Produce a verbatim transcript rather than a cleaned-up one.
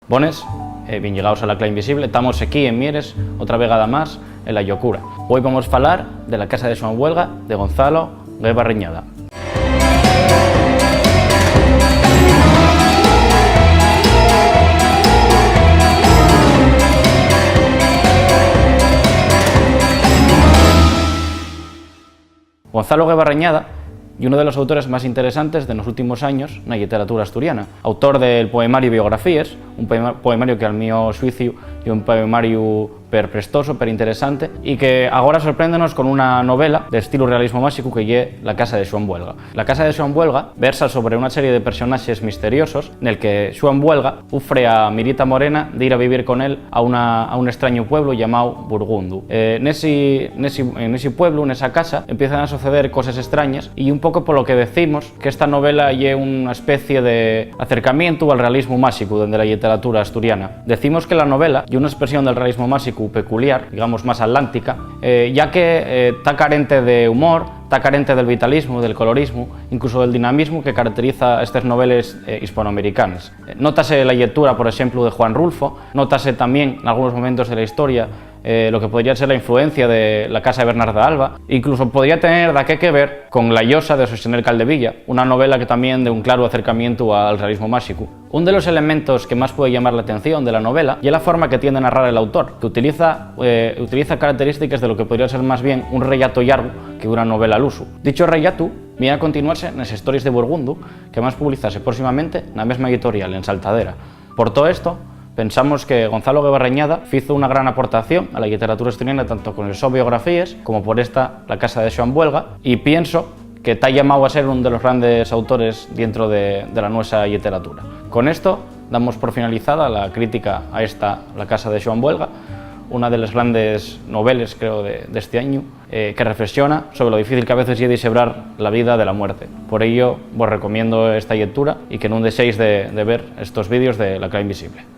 Bones, eh, bien llegaos a La Cla Invisible. Tamos equí en Mieres, otra vegada más, en La Llocura. Güei vamos falar de La Casa de Xuan Buelga, de Gonzalo Guevarriñada. Gonzalo Guevarriñada ye unu de los autores más interesantes de nos últimos años na lliteratura asturiana. Autor del poemariu Biografíes, un poema-, poemariu que, al mio xuiciu, ye un poemariu perprestoso, perinteresante, y que agora sorpréndenos con una novela d'estilu realismu máxicu, que ye La Casa de Xuan Buelga. La Casa de Xuan Buelga versa sobre una serie de personaxes misteriosos nel que Xuan Buelga ufre a Mirita Morena d'ir a vivir con él a una, a un estrañu pueblu llamáu Burgundu. Eh, nesi, nesi, nesi pueblu, nesa casa, empiezan a soceder coses estrañes, y un poco polo que decimos que esta novela ye una especie de acercamientu al realismu máxicu dende la lliteratura asturiana. Decimos que la novela ye una espresión del realismu máxicu peculiar, digamos, más atlántica, eh, ya que, eh, ta carente de humor, ta carente del vitalismu, del colorismu, incluso del dinamismu que caracteriza estes noveles, eh, hispanoamericanes. Eh, nótase la llectura, por exemplu, de Juan Rulfo, nótase tamién, en algunos momentos de la historia, eh, lo que podría ser la influencia de La Casa de Bernarda Alba, incluso podría tener daqué que ver con La llosa de Xosé Nel Caldevilla, una novela que tamién ye un claru acercamientu al realismu máxicu. Un de los elementos que más puede llamar l'atención de la novela ye la forma que tien de narrar el autor, que utiliza, eh, utiliza característiques de lo que podría ser más bien un rellato llargu que una novela al usu. Dicho rellato vien a continuase nes Histories de Burgundu, que van publizase próximamente na mesma editorial, en Saltadera. Por too esto, pensamos que Gonzalo Guevarriñada fizo una gran aportación a la lliteratura asturiana, tanto con el so Biografíes como por esta, La Casa de Xuan Buelga, y pienso que ta llamáu a ser un de los grandes autores dientro de, de la nuesa lliteratura. Con esto, damos por finalizada la crítica a esta, La Casa de Xuan Buelga, una de les grandes noveles, creo, de, d'esti añu, eh, que reflexiona sobre lo difícil que a veces ye dixebrar la vida de la muerte. Por ello, vos recomiendo esta llectura y que nun dexéis de, de ver estos vídeos de La Cla Invisible.